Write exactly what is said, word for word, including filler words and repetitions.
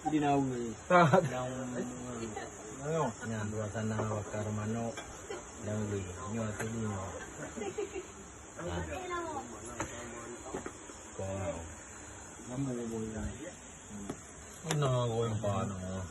Di Nawi. Nyan dua sana bakar manok dan wi. Nyoe tu di nyoe. Nah. Kau. Ina goyang panas.